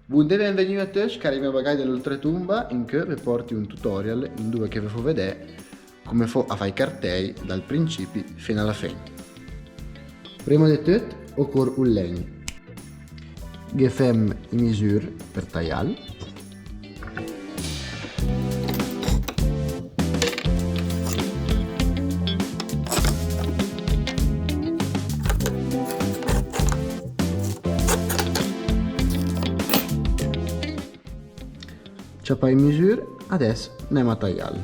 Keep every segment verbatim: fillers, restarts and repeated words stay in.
Bundì e benvegnü a töcc, cari mé bagài de l'ultratumba, incö ve porti un tutorial induè che ve fó vedè come fó a fà i cartèi dal principi fin a la fin. Prima de töt ocór un lègn. Ghe fèm i misür per taiàl. Ciapà i misür, adès 'ndèm a taiàl.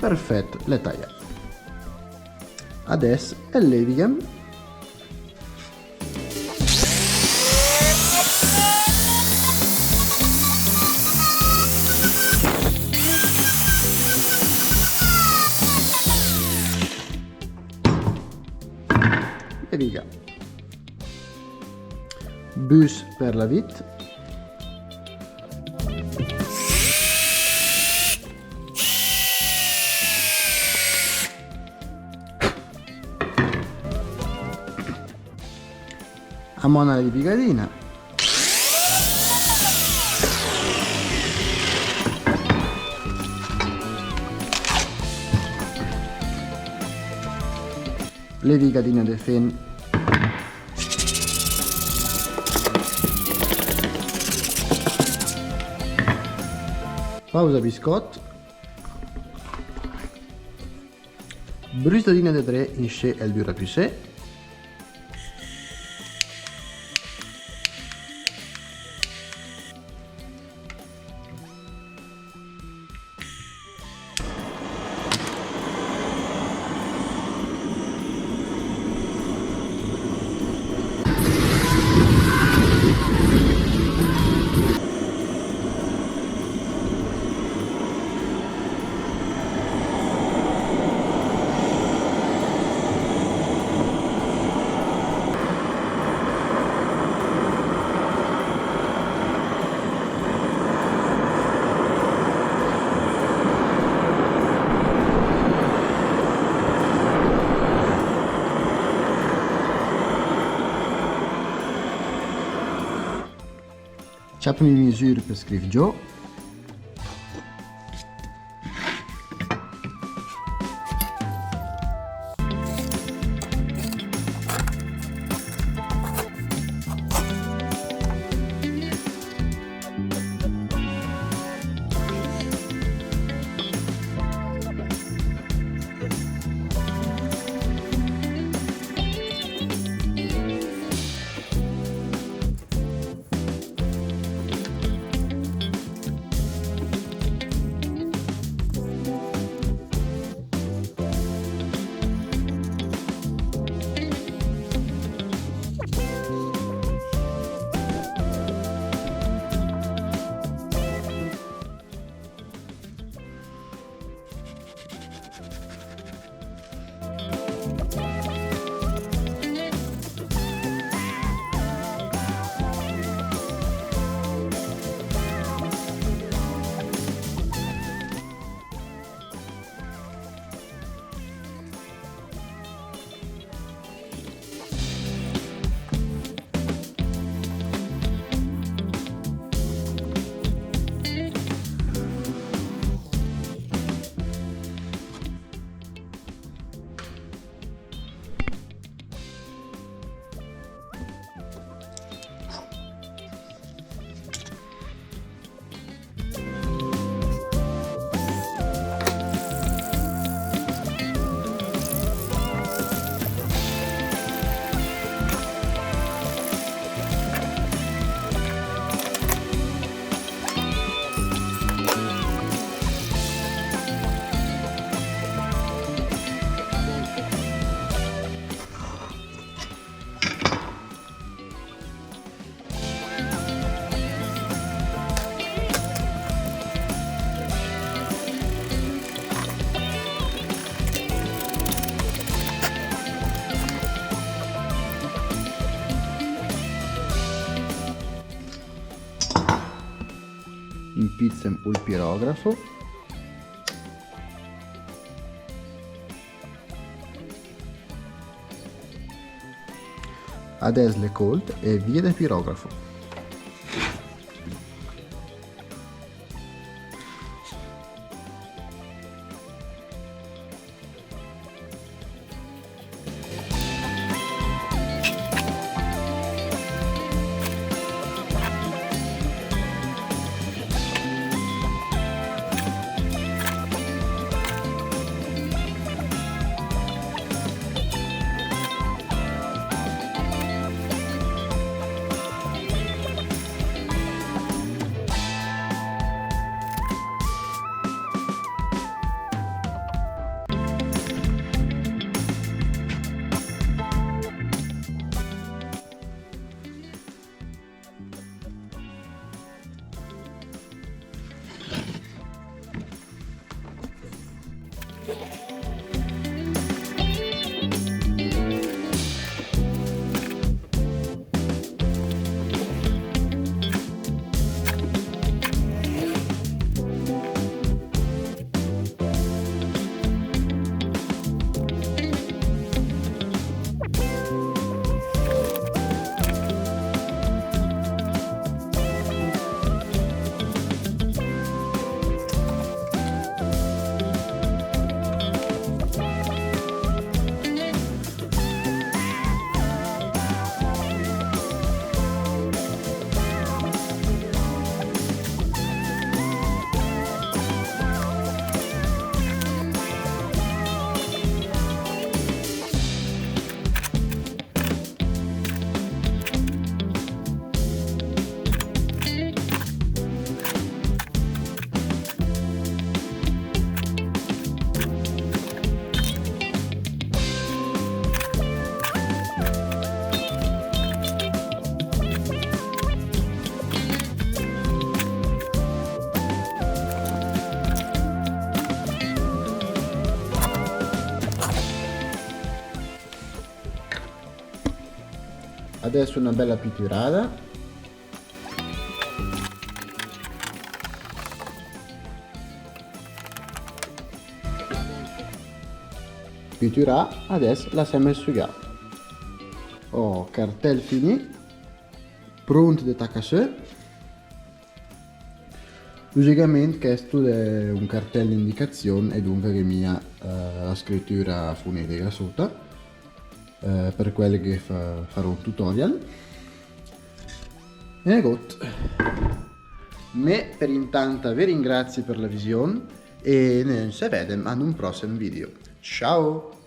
Perfèt, l'è taiàt. Adès el levighèm. Levìga. Büs per la vit. Amò 'na levigadina. Levigadina de fèn. Pausa biscòt. Brüstadina de dré inscì el düra püsé. Ciapem i misür per scriv giò. Impizem ul pirografo. Adès l'è cold e via de pirografo. Adès öna bèla piturada. Piturà, adès lassem sügà. Oh, cartèl finì, pront de tacà sö. Logicament chèsto l'è un cartèl d'indicazion e dunca gh'è mia, eh, la scritura fonetica sota, eh, per quel che fa-, farò un tutorial. E got. Me per intant ve ringrazi per la vision e nö se vedem ad un prossim video. Ciao!